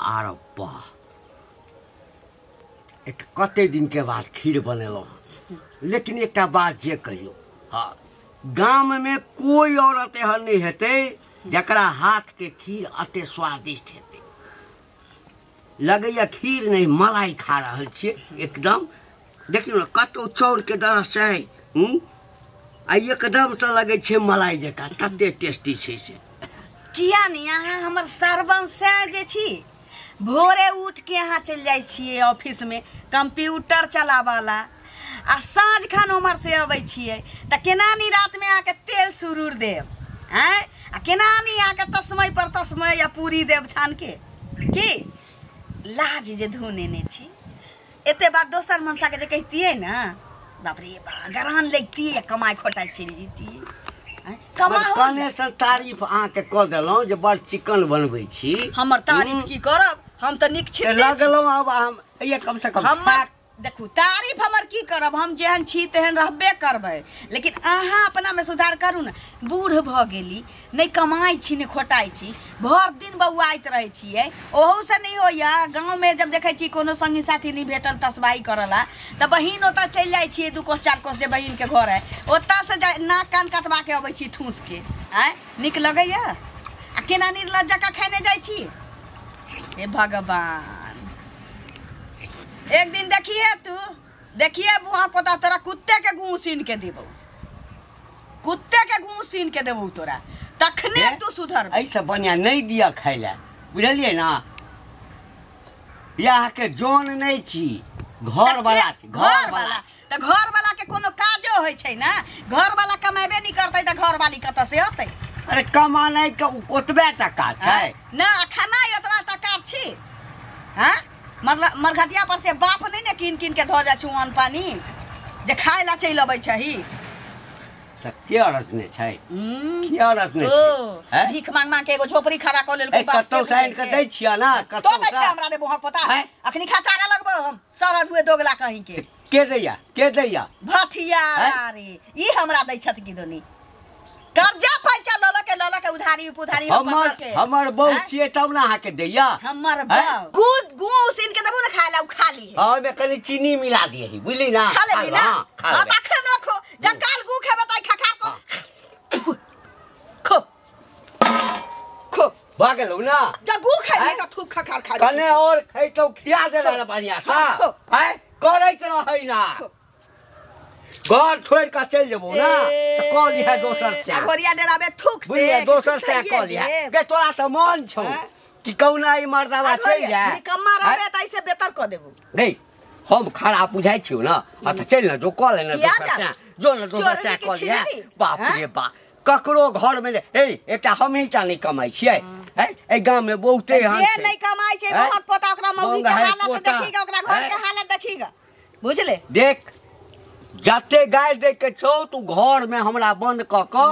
आर वाह, एक कते दिन के बाद खीर बनेलहुँ। लेकिन एकटा बात जे कहियो, हाँ, गाम में कोई औरत एहन नहीं हेतै जकरा हाथ के खीर अते स्वादिष्ट हेतै। लगैया खीर नहीं मलाई खा रहल छियै एकदम। देखियौ ने कतौ चाउर के दरस छै, आ एकदम से लगै छै मलाई जकाँ, तते टेस्टी छै से। किया नहीं अहाँ हमर सरबंस जे छी, भोरे उठ के अहाँ चलि जाइ छियै ऑफिस में कंप्यूटर चलाबऽ ला, आ साँझ खन उम्हर से अबै छियै तऽ केना नहीं रात में अहाँके तेल सुरूर देब, आँय, आ केना नहीं अहाँके तस्मै पर तस्मै या पूरी देब छान के। की लाज जे धो नेने छी। एते बात दोसर मनसा के जे कहितियै ने, बाप रे बा, गरान लगितियै, कमाइ खोटाइ चलि जैतियै। कमाउ कने से तारीफ अहाँके कऽ देलहुँ जे बड़ चिकन बनबै छी। हमर तारीफ की करब, हम तऽ नीक छी लगलहुँ। आब हम ये कम से कम हमर देखू तारीफ हमर की करब, हम जेहन छी तेहन रहबे करबै, लेकिन अहाँ अपनामे सुधार करू ने। बूढ़ भऽ गेली, नहि कमाइ छी नहि खोटाइ छी, भरि दिन बौआइत रहै छियै, ओहूसँ नहि होइए। गाँवमे जब देखै छी कोनो सङ्गी साथी नहि भेटल तसबाइ करऽ ला, तऽ बहिन ओतऽ चलि जाइ छियै, 2 कोस 4 कोस जे बहिनके घर है, ओतऽसँ जा नाक कान कटबाके अबै छी ठूसके। आँय, नीक लगैए? आ केना निर्लज जकाँ खेने जाइ छी। हे भगवान, एक दिन देखिए तू, देखिए बुआ पोता तोरा कुत्ते के गूँ सीन के देबौ, कुत्ते के गूँ सीन के देबौ तोरा, तखने तू सुधर। ऐसे बढ़िया नहीं दिया खाय ला, बुझलिए ना। यहाँ के जोन नहीं छी, घर वाला छी, घर वाला तऽ घर वाला के कोनो काजो होइ छै ना। घर वाला कमेबे नहीं करतै तऽ घर वाली कतऽ से अतै? अरे कमानाइ के ओतबे टका छै ना, खाना ओतबा टका छी। हाँ, मरघटिया पर से बाप नहीं ने कीन कीन के धो जाइ छौ अन्न पानी जे खाय ला चलि अबै छही। तऽ के रचने छै, के रचने छै? भीख मांग मांग के एगो झोपड़ी खड़ा कऽ लेलकै। कतौ से आनि के दै छियै ना, कतौ दै छै हमरा रे बुआ पता। अखनी खचारा लगबो हम सरद हुए दोगला कहीं के। के दैया, के दैया भठिया रे, ई हमरा दै छथि गिदोनी। कर्जा पैसा लल के उधारी पुधारी हमर बहू छियै तब ना अहाँके दैया। हमर बहू गुद गु उसिन के देबू ना खाय ला, उ खा ली। हां, ओमे कनी चीनी मिला दियही, बुझली ना, खा लेबी ना। हां, तखन रखो, जब काल गु खेबे त खा खा को खो खो भ गेलौ ना। जब गु खेबी त थूक खा खा खा कने और खैतौ, खिया देला ना बढ़िया सा। हैं, करैत रहै ना, घर छोड़ के चलि जेबौ ना तऽ कऽ लिहे दोसर से। अघोरिया डराबे थूक से, दोसर से कऽ लिहे। गे तोरा तऽ मन छौ कि कहुना ई मर्दाबा चलि जाय, निकम्मा रहबे तऽ ऐसे बेहतर कऽ देबौ। गई हम खराब बुझाइ छियौ ना, आ तऽ चलि ने जो कऽ ले ने दोसर से, जो ने दोसर से कऽ लिहे। बाप रे बाप, ककरो घर में एकटा हमही टा नहि कमाइ छियै। एहि गाम में बहुते जे नहि कमाइ छै बहुत पोता, ओकरा मौगी के हालत देखीगा, ओकरा घर के हालत देखीगा, बुझले। देख जते गारि दै के छौ तू घर में हमरा बंद कऽ कऽ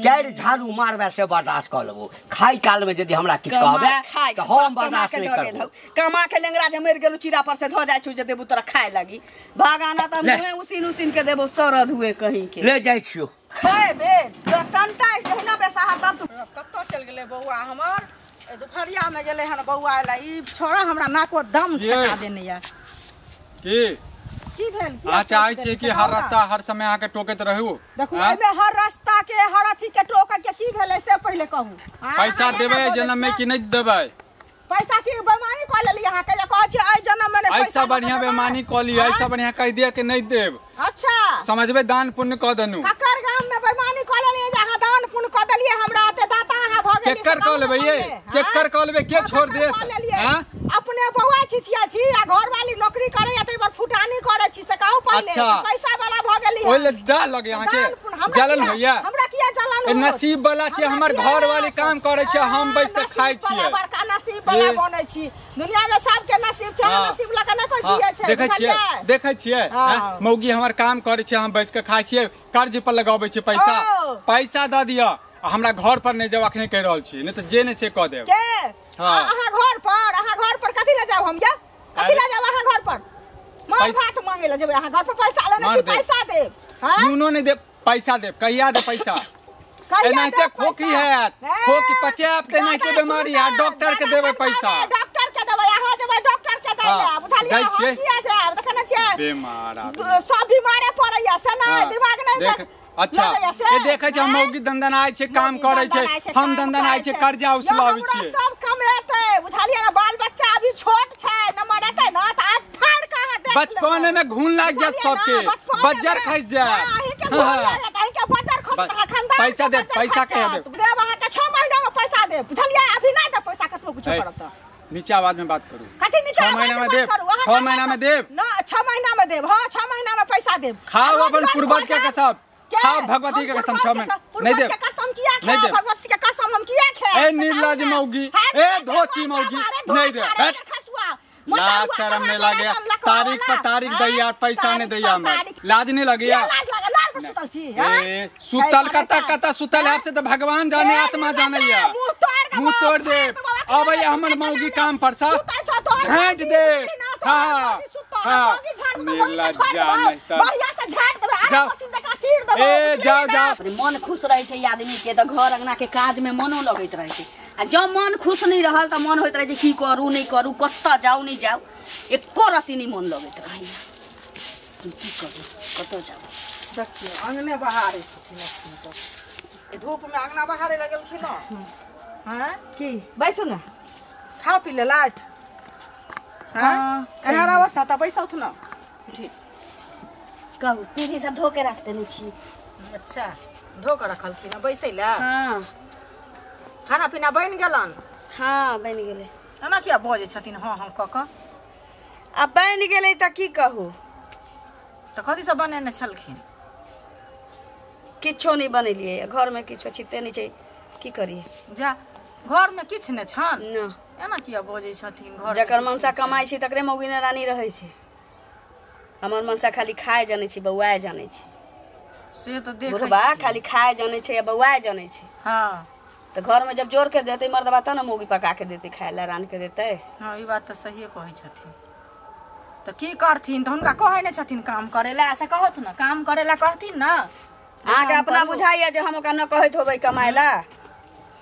4 झाड़ू मारबे से बर्दाश्त कऽ लेबौ। खाइ काल में यदि हमरा किछु कहबे तऽ हम बर्दाश्त नहि करबौ। कमा के लेंगरा जे मरि गेलौ चीरा पर से धऽ जाइ छौ जे देबू तोरा खाय लागी। भागाना तऽ मुँहे उसिन उसिन के देबौ सरद हुए कहीं के। ले जाइ छियौ खेबे टंटा जहिना बेसाहब तब तू। कतऽ चलि गेलै बौआ हमर? दुपहरिया में गेलै हन बौआ अयला, ई छोड़ा हमरा नाको दम ठेका देने यऽ। की की भेल? अहाँ चाहै छियै कि हर रास्ता हर समय अहाँके टोकैत रहू? देखू एहिमे हर रास्ता के हर अथी के टोकऽ के की भेलै से पहिले कहू। पैसा देबै जन्म में कि नहि देबै? पैसा की बेमानी कऽ लेली अहाँके जे कहै छियै एहि जन्म में नहि पैसा? बढ़िया बेमानी कऽ ली, ऐसा बढ़िया कहि दिअ कि नहि देब। अच्छा समझबै, दान पुण्य कऽ देनू। ककर गाम में बेमानी कऽ लेलियै जे अहाँ दान पुण्य कऽ देलियै? हमरा एते दाता अहाँ भऽ गेलियै। केकर कऽ लेबै ये? केकर कऽ लेबै? के छोड़ देत? अपने बौआ छिछिया छी आ घरवाली नौकरी करैया तै पर फुटानी करै छी से कहू पहिले। पैसा वाला भऽ गेली ओइ ले डर लगे अहाँके? जलन होइया? हमरा किया जलन होत? नसीब वाला छी, हमर घरवाली काम करै छै, हम बैस के खाइ छियै। बड़का नसीब वाला बनै छी, दुनिया में सबके नसीब छै, नसीब लऽ के नहि कोइ जियै छै। देखै छियै, देखै छियै मौगी हमर काम करै छै, हम बैस के खाइ छियै, कर्ज पर लगाबै छियै पैसा। पैसा दऽ दिअ, हमरा घर पर नहि जाउ अखने कहि रहल छी, नहि तऽ जे नहि से कऽ देब। अहाँ घर पर, अहाँ घर पर कथी लए जाउ हम? या कथी लए जाउ अहाँ घर पर? मार भात मांगे लए जेबै अहाँ घर पर? पैसा लेने छी, पैसा देब। नुनो नहि देब, पैसा देब। कहिया देब पैसा? एनाहिते खोखी हैत, खोखी पचायब तऽ एनाहिते बेमारी हैत। डॉक्टर के देबै पैसा, डॉक्टर के देबै ला बुझलियै हम किया जायब देखै नै छियै बीमार आदमी सब बीमारे पड़ैया से नै दिमाग नै देख। अच्छा ए देखै छै मौगी दंदनाय छै काम करै छै हम दंदनाय छै कर्जा उसलाबै छियै सब कमेतै बुझलियै ना बाल बच्चा अभी छोट छै न मरतै न त आज फाड़ के अहाँ देख बचपन में घून लाग जात सबके बज्जर खस जात अहीं के घून लागत अहीं के बज्जर खसत खानदान पैसा दे पैसा कह दे देब अहाँ के 6 महीना में पैसा दे बुझलियै अभी नै दे पैसा कतबो कुछो करब त नीचा आवाज में बात करू कथि नीचा 6 महीना में देब 6 महीना में देब न 6 महीना में देब हां 6 महीना में पैसा देब खाओ अपन पूर्वज के कसम खाओ भगवती के कसम 6 महीना नहीं देब कसम किया खाओ भगवती के कसम हम किया खाए ए निर्लज मौगी ए धोची मौगी नहीं दे बैठ लाज शर्म नहीं लागे तारीख पर तारीख दैया पैसा नहीं दैया हमरा लाज नहीं लगैया लाज लागे लाज पर सुतल छी ए सुतल कता कता सुतल आपसे त भगवान जाने आत्मा जानैया मुंह तोड़ दे अबैया हमर मौगी काम पर सा झांट दे हां हां निर्लज नहीं त बढ़िया से झांट देबै आराम मशीन दका चीर देबै ए जाओ जाओ। मन खुश रहै छै आदमी के त घर अंगना के काज में मनो लगैत रहै छै आ जब मन खुश नहीं रहल त मन होइत रहै छै की करू नहीं करू कतऽ जाउ नहीं जाउ एको रति नहीं मन लगैत रहैया की करू कतऽ जाउ। देखियौ अंगने बहारै छथिन अखन तक धूप में अंगना बहारे लगलखिन हां की बैसू न खा पी लेलथि हां एना आवत न त बैसौथ न ठीक कहू पीढ़ी सब धो के रख देने छी। अच्छा धो के रखलखिन बैसै ला हां खाना पीना बनि गेलन? हाँ बनि गेलै। एना किया बजै छथिन हाँ हाँ कऽ कऽ? आ बनि गेलै तऽ की कहू तऽ कथी सब बनेने छलखिन? किछो नहि बनेलियै घरमे किछो छिते नहि छै की करियै जा घरमे किछु नहि छन न एना किया बजै छथिन घर जकर मनसा कमाइ छै तकरे मौगी ने रानी रहै छै हमर मनसा खाली खाए जानै छै बौआए जानै छै से तऽ देखै बुढ़बा खाली खाए जानै छै आ बौआए जानै छै। हाँ तो घर में जब जोर के देते मर्दबा तब न मौगी पका के देते खाए ला रान के देते। हाँ ई बात तो सही कहै छथिन तऽ की करथिन तऽ हुनका कहै नहि छथिन काम करे ला से कहत न काम करे ला कहथिन न अहाँके अपना बुझाइया जे हम ओकरा न कहैत होबै कमाए ला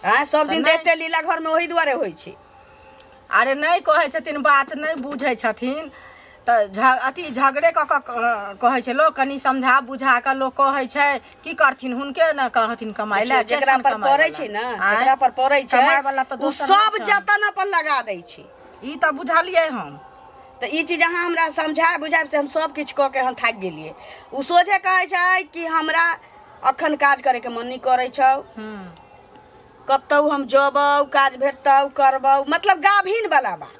आँ सब दिन देखते लीला घर में ओही दुआरे होइ छै। अरे नहीं कहै छथिन बात नहीं बुझै छथिन तऽ अथी झगड़े कऽ कऽ कहै छै लोक कनि समझा बुझा कऽ लोक कहै छै की करथिन हुनके ने कहथिन कमाइ ला जेकरा पर पड़ै छै ने जेकरा पर पड़ै छै ओ सब जतन अपन लगा दै छै ई तऽ बुझलियै हम तऽ ई चीज अहाँ हमरा समझा बुझायब से हम सब किछु कऽ के हम थाकि गेलियै। ओ सोझे कहै छै कि हमरा अखन काज करैके मन नहि करै छौ कतौ हम जबौ काज भेटतौ करबौ मतलब गाभिन वाला बात।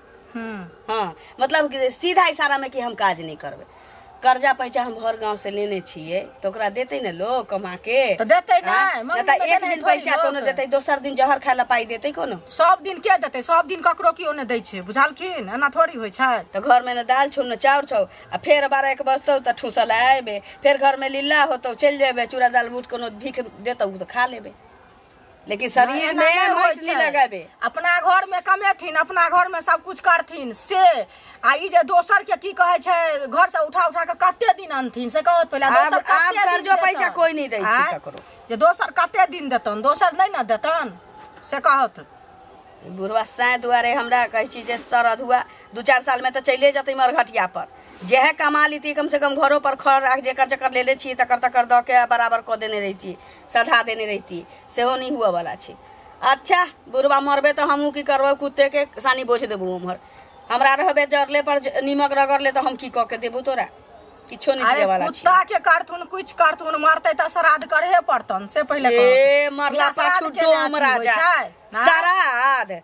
हाँ मतलब सीधा इशारा में कि हम काज नहीं करबै कर्जा पैसा हम भर गांव से लेने छियै तऽ ओकरा देतै ने लोग कमा के तऽ देतै नहि तऽ एक दिन पैसा कोनो देतै दोसर दिन जहर खाय ला पाइ देतै कोनो सब दिन के देतै सब दिन ककरो केओ नहि दै छै बुझलखिन एना थोड़ी होइ छै। तऽ घर में न दाल छौ न चाउर छौ आ फेर 12-1 बजतौ तऽ ठूसल आएबे फेर घर में लीला होतौ चलि जेबे चूड़ा दाल बूट कोनो भीख देतौ तऽ खा लेबे लेकिन शरीर में माटि नहीं लगाबे। अपना घर में कमेथिन अपना घर में सब कुछ करथिन से आ ई जे दोसर के की कहै छै घर से उठा उठा के कते दिन अनथिन से कहत पहिले दोसर आब कर्जो पैसा कोई नहीं दै छै ककरो जे दोसर कते दिन देतन दोसर नहीं न देतन से कहत बुढ़वा साँय दुआरे हमरा कहै छी जे सरद हुआ 2-4 साल में तऽ चलिए जेतै मरघटिया पर जेहे कमा लीती कम से कम घरों पर खर राख जेकर जकर लेले छी तकर तकर दऽ के बराबर कऽ देने रहिती सधा देने रहिती सेहो नहीं हुआ वाला छै। अच्छा बुढ़वा मरबे तऽ हमहूँ की करबै कुत्ते के सानी बोझ देबू उम्हर हमरा रहबे जरले पर नीमक रगड़ले तऽ हम की कऽ के देबू तोरा किछो नहीं दिए वाला छै। कुत्ता के करथुन कुछ करथुन मरतै तऽ श्राद्ध करहे पड़तन से पहिले ए मरला पाछू डोम राजा श्राद्ध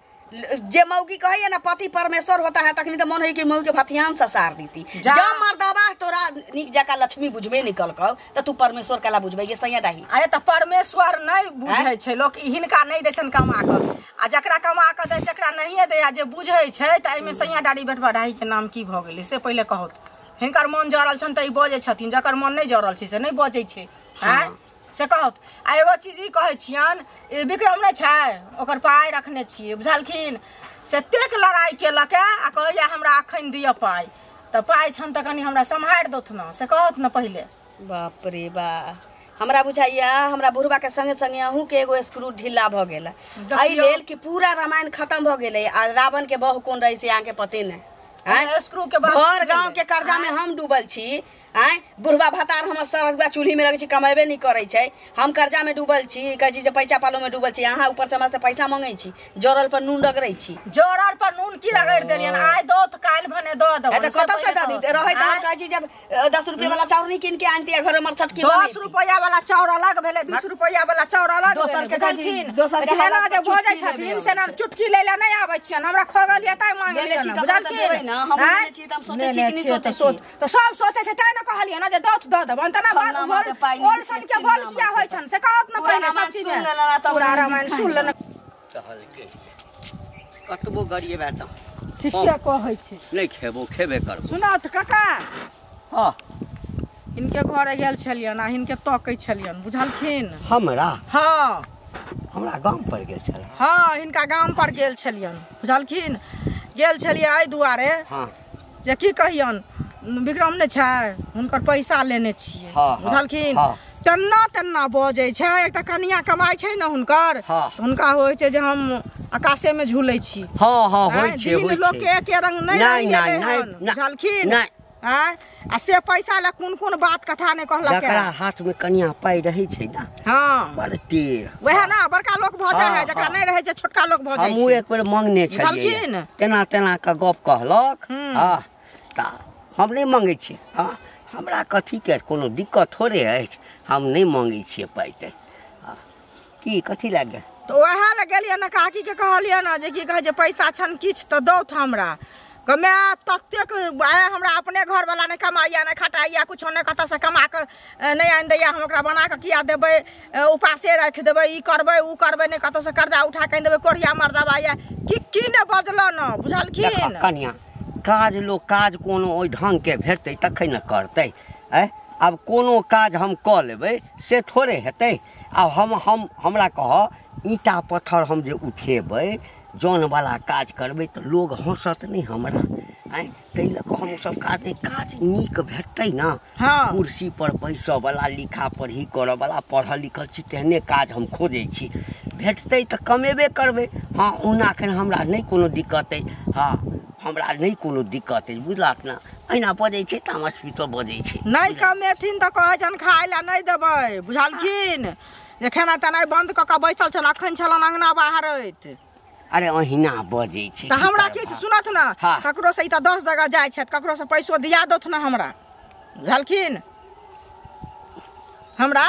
जे मौगी कहैया ना पति परमेश्वर होता है तखनी तो मन है कि मौगी के भथियान ससार दीती जब मर्दबा तोरा निक जका लक्ष्मी बुझबे निकल कौ त तू परमेश्वर कला बुझबे ये सैया डाही। अरे त परमेश्वर नहीं बुझै छै लोक हिनका नहीं दै छन कमा क आ जकरा कमा क दै जकरा नहीं दै आ जे बुझै छै त एहिमे सैया डारी बेटबा डाही के नाम की भ गेलै से पहिले कहत हिनकर मन जरल छन त ई बजै छथिन जकर मन नहीं जरल छै से नहीं बजै छै आँय से कहत। आ एगो चीज ई कहै छियन ई विक्रम नहि छै ओकर पाइ रखने छियै बुझलखिन से एतेक लड़ाइ केलक आ कहैया हमरा अखन दिअ पाइ तऽ पाइ छन तऽ कनि हमरा सम्हारि दौथ न से कहत न पहिले। बाप रे बा हमरा बुझाइया हमरा बुढ़बा के संगे संगे अहूँ के एगो स्क्रू ढीला भ गेल एहि लेल कि पूरा रामायण खत्म भ गेलै आ रावण के बह कोन रहे से अहाँके पते नहि। स्क्रू के बाद भर गांव के कर्जा में हम डूबल छी। आँय बुढ़वा भतार हमर सरगुआ चूल्ही में लगै छै, कमेबे नहीं करै छै। हम कर्जा में डूबल छी, कहै छी जे पैसा पालो में डूबल छी। अहाँ ऊपर से हमरा से पैसा मंगै छी, जरल पर नून रगड़ै छी। जरल पर नून की रगड़ देलियन? आइ दो त काल्हि भने दऽ देबनि। तऽ कतऽ से दऽ दी? रहै तऽ हम कहै छी जब 10 रुपया वाला चाउर नहीं कीन के आनती घर हमर छटकी। 10 रुपया वाला चाउर अलग भेलै, 20 रुपया वाला चाउर अलग। दोसर के दोसर के हालत जे भऽ जाइ छथिन से ना चुटकी लै लए नहि आबै छियन। हमरा खगल या ताइ मांगि लियन, बुझलखिन? हम लेने छी तऽ हम सोचै छी कि नहि सोचै छी? तऽ सब सोचै छै तैं ने कहलियै ना जे दस दऽ देबनि। तऽ ना बात ओल सन के बोल किया होइ छन से कहत ना पहिले सब चीज पूरा रामायण सुन लेना। कतबो गरिएबे तऽ ठीके कहै छै, नहि खेबो खेबे करबो। सुनत काका, हां हिनके घरे गेल छलियन आ हिनके तकै छलियन, बुझलखिन? हमरा? हां हमरा गाम पर गेल छल। हां हिनका गाम पर गेल छलियन, बुझलखिन? गेल छलियै एहि दुआरे हां जे की कहियन, विक्रम नहि छै हुनकर पैसा लेने छियै, बुझलखिन? तेना तेना बजै छै। एकटा कनिया कमाइ छै ने हुनकर, हुनका होइ छै जे हम आकाशे में झूलै छी। हाँ हाँ होइ छै, होइ छै। लोक के एके रंग नहि रहै, बुझलखिन? आ से पैसा लए कोन कोन बात कथा नहि कहलक। जकरा हाथ में कनिया पाइ रहै छै ना, हाँ बड़ टेढ़, वएह ना बड़का लोक भऽ जाइ है, जकरा नहि रहै छै छोटका लोक भऽ जाइ छै। हमहूँ एक बेर मंगने छलियै, तेना तेना के गप कहलक। हाँ तऽ हम नहि मंगै छियै। हाँ हमरा कथीके कोनो दिक्कत थोड़े अछि, हम नहि मंगै छियै पाइ ताइ। की कथी लागि गेल? तऽ उएह लए गेलियै ने, काकीके कहलियै ने जे की कहै छै पैसा छनि किछु तऽ दौथ हमरा। माय ततेक आइ हमरा अपने घरवला नहि कमाइया नहि खटाइया कुछो नहि, कतऽसँ कमा कऽ नहि आनि दैया, हम ओकरा बना कऽ किया देबै? उपासे राखि देबै, ई करबै ओ करबै, नहि कतऽसँ कर्जा उठा कऽ आनि देबै, कोढ़िया मरदबा या की की नहि बजलऽ ने, बुझलखिन? कनिया काज लोक काज कोनो ओहि ढङ्गके भेटतै तखन ने करतै। आँय आब कोनो काज हम कऽ लेबै से थोड़े हेतै। आब हम हमरा कह, ईंटा पत्थर हम जे उठेबै, जनवला काज करबै तऽ लोग हँसत नहि हमरा। आँय ताहि लऽ कऽ हम ओसभ काज नहि, काज नीक भेटतै ने, कुर्सी पर बैसऽवला, लिखा पढ़ी करऽवला, पढ़ल लिखल छी तेहने काज हम खोजै छी। भेटतै तऽ कमेबे करबै। हाँ ओना एखन हमरा नहि कोनो दिक्कत अइ। हाँ हमरा नहि कोनो दिक्कत अछि, बुझलक ने? अहिना बजै छै तामस पीतो बजै छै। नहि कमेथिन तऽ कहै छनि खाय लए नहि देबै, बुझलखिन? जे खेनाइ तेनाइ बन्द कऽ कऽ बैसल छनि, अखन छलनि अङ्गना बाहरैत। अरे अहिना बजै छै। तऽ हमरा किछु सुनत ने, ककरो से ई तऽ 10 जगह जाइ छथि, ककरो से पैसो दिया दौथ ने हमरा, बुझलखिन? हमरा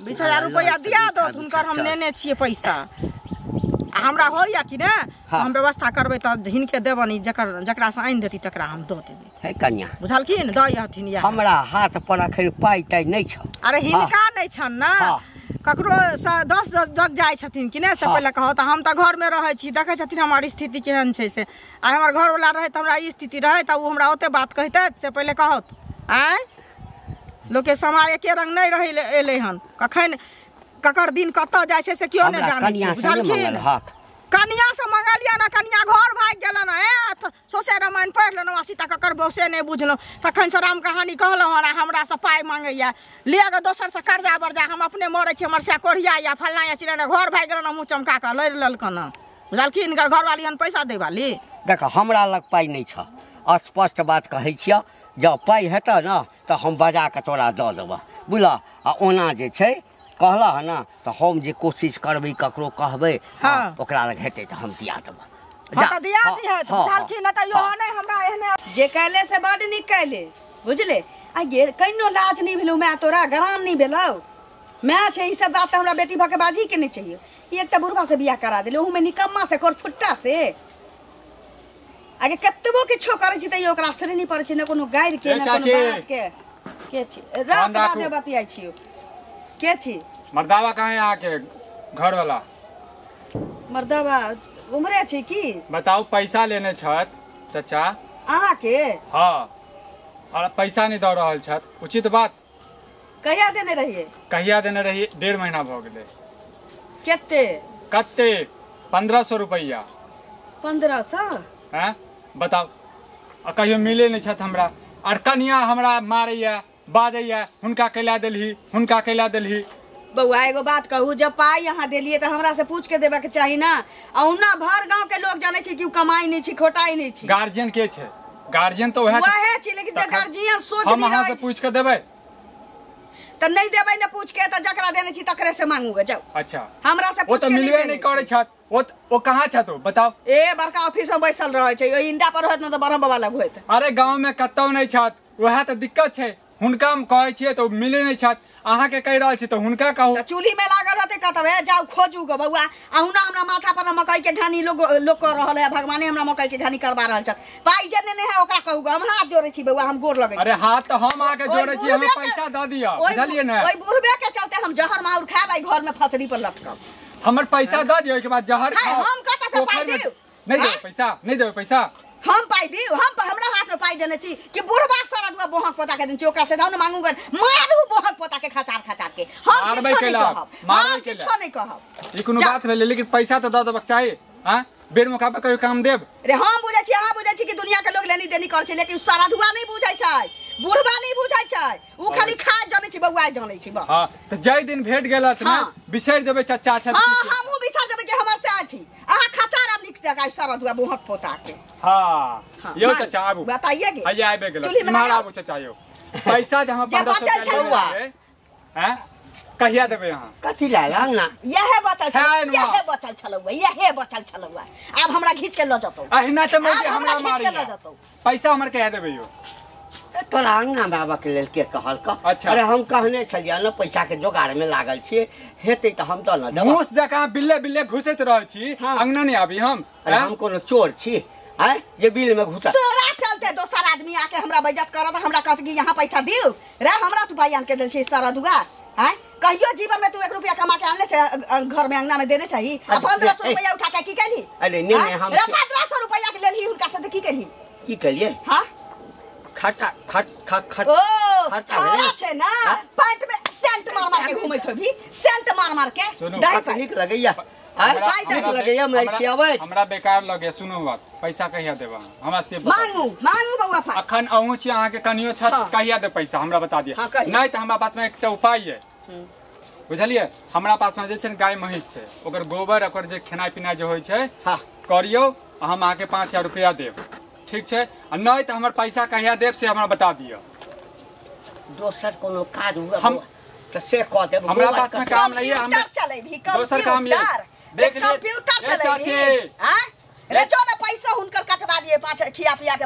20,000 रुपैआ दिया दौथ, हुनकर हम नेने छियै पैसा। आ हमरा होइया कि ने हम व्यवस्था करबै तऽ हिनके देबनि, जकर जकरासँ आनि देती तकरा हम दऽ देबै। हे कन्या, बुझलखिन? दऽ हथिन। हमरा हाथ पर अखन पाइ ताइ नहि छ। अरे हिनका नहि छनि ने, ककरो से 10 जग जाइ छथिन कि नहि से पहिले कहौ तऽ। हम तऽ घरमे रहै छी, देखै छथिन हमर स्थिति केहन छै से। आ हमर घरवला रहै तऽ हमरा ई स्थिति रहै तऽ ओ हमरा ओते बात कहितथि से पहिले कहत। आँय लोकके समाज एके रंग नहि रहै एलै हन, कखन ककर दिन कतऽ जाइ छै से केओ नहि जानै छै, बुझलखिन? कनिया से मंगलियै ने, कनिया घर भागि गेलन। हे सौंसे रामायण पढ़ि लेलहुँ आ सीता ककर बौसे नहि बुझलहुँ, तखन से राम कहानी कहलहुँ हन। आ हमरा से पाइ मांगैया, लिअ गे दोसर से कर्जा बर्जा, हम अपने मरै छी, हमर से कोढ़िया या फल्लाँ या चिल्लाँ, घर भागि गेलन, मुँह चमका कऽ लड़ि लेलकन, बुझलखिन? हिनकर घरवाली हन पैसा दै वाली। देख हमरा लग पाइ नहि छ, स्पष्ट बात कहै छियऽ। जँ पाइ हेतऽ ने तऽ हम बजा कऽ तोरा दऽ देबऽ, बुझलऽ? आ ओना जे छै कहलऽ हँ ने तऽ हम जे कोशिश करबै, ककरो कहबै, ओकरा लग हेतै तऽ हम दिया देबऽ। जे कैले से बड नीक कैले, बुझले? आ गे कहिनो लाज नहि भेलौ माय तोरा, गराम नहि भेलौ माय छै? ई सब बात तऽ हमरा बेटी भऽ के बाजही के नहि चाहिए। एक तऽ बुढ़बा से बियाह करा देले, ओहूमे निकम्मा से, कोरफुट्टा से। आगे कतबो किछो करै छी तैयो ओकरा असरे नहि पड़ै छै, ने कोनो गारि के ने कोनो बात के। के छी? रात बादमे बतियाइ छियौ। के छी? मर्दावा कहाँ है अहाँके घरवाला? मर्दावा उम्हरे छै की? बताउ, पैसा लेने छथि चचा अहाँके? हाँ, और पैसा नहीं दऽ रहल छथि, उचित बात? कहिया देने रहियै? कहिया देने रहियै? 1.5 महीना भऽ गेलै। कते? कते? 1500 रुपैआ। 1500? हैं बताउ, आ कहियो मिले नहि छथि हमरा। और कनिया हमरा मारैया बाजैया, हुनका कैला देलही, हुनका कैला देलही। बौआ एगो बात कहू, जब पाइ अहाँ देलियै तऽ हमरा से पूछ के देबऽ के चाही ना। औना भर गांव के लोग जानै छै कि उ कमाई नहि छै, खोटाई नहि छै। गार्जियन के छै? गार्जियन तो वह वहे छी, लेकिन जे गार्जियन सोच हम नहीं अहाँ से रहै पूछ के देबै त नहीं देबै ने पूछ के त जकरा देने छी तकरे से मांगू जाउ। अच्छा हमरा से ओ पूछ तो के मिलबे नहीं करै छत, ओ कहाँ छत हो बताओ? ए बड़का ऑफिस में बैसल रहै छै, ओइ इंडा पर होत न त बरहम बाबा लग होत। अरे गांव में कतौ नहीं छत, वएह त दिक्कत छै। हुनका हम कहै छियै त मिले नहीं छत, अहाँ के कहि रहल छी त हुनका कहू। त चूल्ही में लागल होते कतौ हे जाउ खोजू ग बौआ। अहुना हमरा माथा पर मकई के घानी लोग लोग कर रहल है, भगवाने हमरा मकई के घानी करवा रहल छत। पाई जे ने है ओकरा कहू ग, हम हाथ जोड़ै छी बौआ, हम गोर लगै छी। अरे हाथ त हम अहाँ के जोड़ै छी, हमें पैसा द दिअ, बुझलियै ने? ओइ बुढ़बे के चलते हम जहर माहुर खायब, आई घर में फसरी पर लटकब। हमर पैसा द दिअ, ओहिके बाद जहर खाओ। हम कतऽ से पाई दियौ? नहीं देबै पैसा, नहीं देबै पैसा। हम पाई दियौ? हम हमरा हाथ में पाई देने छी कि बुढ़बा सरदुआ बोहक पोता के देने छी, ओकरा से जाउ ने मांगू गन, मारू बोहक पोता के खचार खचार के। हम किछो नहीं कहब, हम किछो नहीं कहब। ई कोनो बात भेलै, लेकिन पैसा तो the देबक चाही। हां बेर मौका पर कहियो काम देब। रे हम बुझै छी, अहाँ बुझै छी कि दुनिया के लोग लेनी देनी करै छै, लेकिन सरदुआ नहीं बुझै छै, बुढ़बा नहीं बुझै छै, उ खाली खा जानै छै बौआ जानै छै बस। हां त जाय दिन भेट गेलत ने बिसरि देबै चचा छथि। हां हमहु बिसरि देबै कि हमर से अछि, अहाँ खचार अब निक जगह सरदुआ बोहक पोता के। हां यो चचा आबू बताइए गे। हैया आबे गेल, मार आबू चचा यो। पैसा जे हम 1500 बचल छै हैं कहिया देबै अहाँ? कथी ला अंगना? यहे बचल छल, यहे बचल छलौ, यहे बचल छलौ। आब हमरा घीच के ल जतौ। अहिना त मैं हमरा घीच के ल जतौ। पैसा हमर कहिया देबै यो? तोरा अंगना में आबऽ के लेल के कहलक? अच्छा। अरे हम कहने छलियै ने पैसा के जोगाड़ में लागल छियै, हेतै त हम त न देब। मूस जकाँ बिल्ले बिल्ले घुसैत रहै छी, अंगना नहीं आबी हम। अरे हम कोनो चोर छी आय जे बिल में घुसा? तोरा चलते दोसर आदमी आके हमरा बेइज्जत करत, हमरा कहत कि यहाँ पैसा दिउ रे, हमरा तू पाई आन के देल छी सरदुआ। आय कहियो जीवन में तू 1 रुपया कमा के आनले छै घर में अंगना में देने चाही? आ 1500 रुपया उठा के की केलही? अरे नहीं नहीं हम 1500 रुपया के लेलही हुनका से त की केलही? की केलियै? हां खर्चा खर्च खर्च ओ खर्चा भेलै छै ना, पैंट में सेंट मार मार के घुमैत होबी, सेंट मार मार के। दही पाई नीक लगैया, नीक लगैया मैं खियाबै। हमरा बेकार लगे। सुनू बात, पैसा कहिया देब हमरा से मांगू? मांगू बौआ पाई। अखन अहूँ छी, अहाँ के कनियो छत, कहिया दे पैसा हमरा बता दिअ। नहीं त हमरा पास में एकटा उपाय है, बुझलियै? हमरा पास में जे छै गाय महींस छै, ओकर गोबर ओकर जे खेनाइ पिनाइ जे होइ छै करियौ, हम अहाँ के 5000 रुपया देब, ठीक छै? आ नहीं त हमर पैसा कहिया देब से हमरा बता दिअ। दोसर कोनो काज हुए हम त से कह देब। हमरा पास में काम नहीं है, हम चलेबी दोसर काम ये देख कंप्यूटर चलेबी। हां रे जो ना पैसा हुनकर कटवा दिए, पाँच खिया पिया के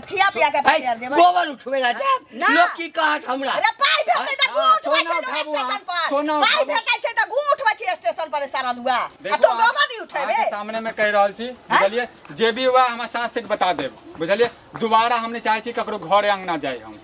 पाई देबै। गोबर उठबै ला जाब, लोग की कहत हमरा? अरे पाई भेटै त गुँ उठबै छै लोग स्टेशन पर, पाई भेटै छै त गुँ उठबै छै स्टेशन पर सारा दुआ, आ तो गोबर नहीं उठेबे। सामने में कहि रहल छी, बुझलियै? जे भी हुआ हमरा सास तक बता देब, बुझलियै? दोबारा हम नहीं चाहे छी ककरो घर अंगना जाय हम।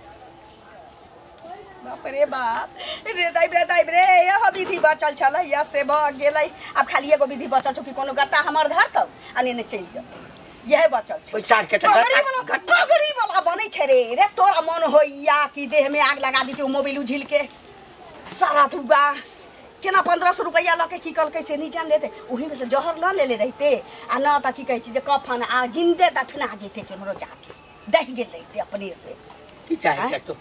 बाप रे बाप रे दाइ रे दाइ रे, यह विधि बचल छलै या से भ गेलै। आब खाली एगो विधि बचल छौ कि कोनो गट्टा हमर धरतौ आ नेने चलि जेतौ, यह बचल छै। ओइ चार के त पगड़ी वाला बनै छै रे। रे तोरा मन होइया कि देह में आग लगा दितौ मोबाइल उझिल के सारा धुआ। केना 1500 रुपैया लऽ के की कहलकै से नहीं जान लेते, ओही में से जहर लऽ लेले रहिते आ न त की कहै छी जे कफन आ जिंदे दफना जेते केमरो जाके दहि गेल रहिते अपने से। की चाहे छै तू?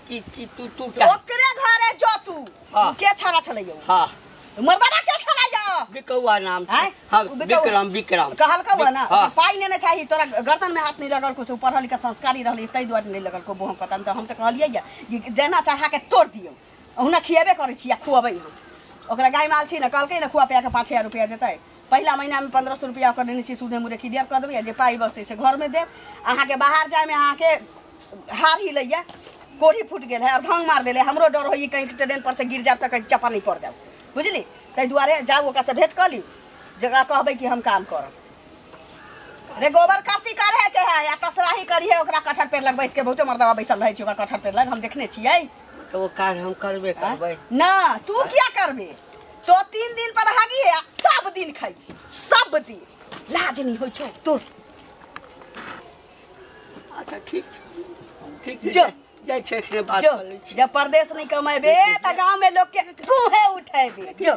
की की तू तू ओकरे घरे जो तू के छड़ा छलैयो? हां मर्दबा के छलैयो? बिकौआ नाम छै। हां विक्रम, विक्रम कहलकौ ना पाई नेने चाही तोरा, गर्दन में हाथ नहीं लगल, कुछ पढ़ल लिखल संस्कारी रहली तै दुआरे नहीं लगल को बोह पता। त हम त कहलियै कि जेना चढ़ा के तोड़ दियौ, ओहुना खिएबे करै छी आ खुअबै हम। ओकरा गाय माल छी ने, कहलकै ने खुआ पिया के 5000 रुपया देतै। पहिला महीना में 1500 रुपया ओकर देने छी, सूदे मुरे क्लियर कऽ देबै, जे पाई बचतै से घर में देब। अहाँ के बाहर जाय में अहाँ के हार हिलैया, कोढ़ी फूट गेल है, अर्धंग मार देले, हमरो डर होइए कहीं ट्रेन पर से गिर जाब त कहीं चपा नहीं पड़ जाब, बुझली? ताहि दुआरे जाउ ओकरा से भेंट कऽ लियौ, जकरा कहबै कि हम काम करब। रे गोबर कसी करे के है या तसराही करी है, ओकरा कटहर पेड़ लग बैस के बहुते मर्दबा बैसल रहै छै ओकरा कटहर पेड़ लग, हम देखने छियै। तो वो कार्य हम करबे करबै ना, तू क्या करबे? तो 3 दिन पर हागी है, सब दिन खाई, सब दिन लाज नहीं होइ छौ तोर। अच्छा ठीक ठीक जो जाय छै बात जो जब परदेश नहीं कमेबे त गांव में लोग के गुहे उठेबे। जो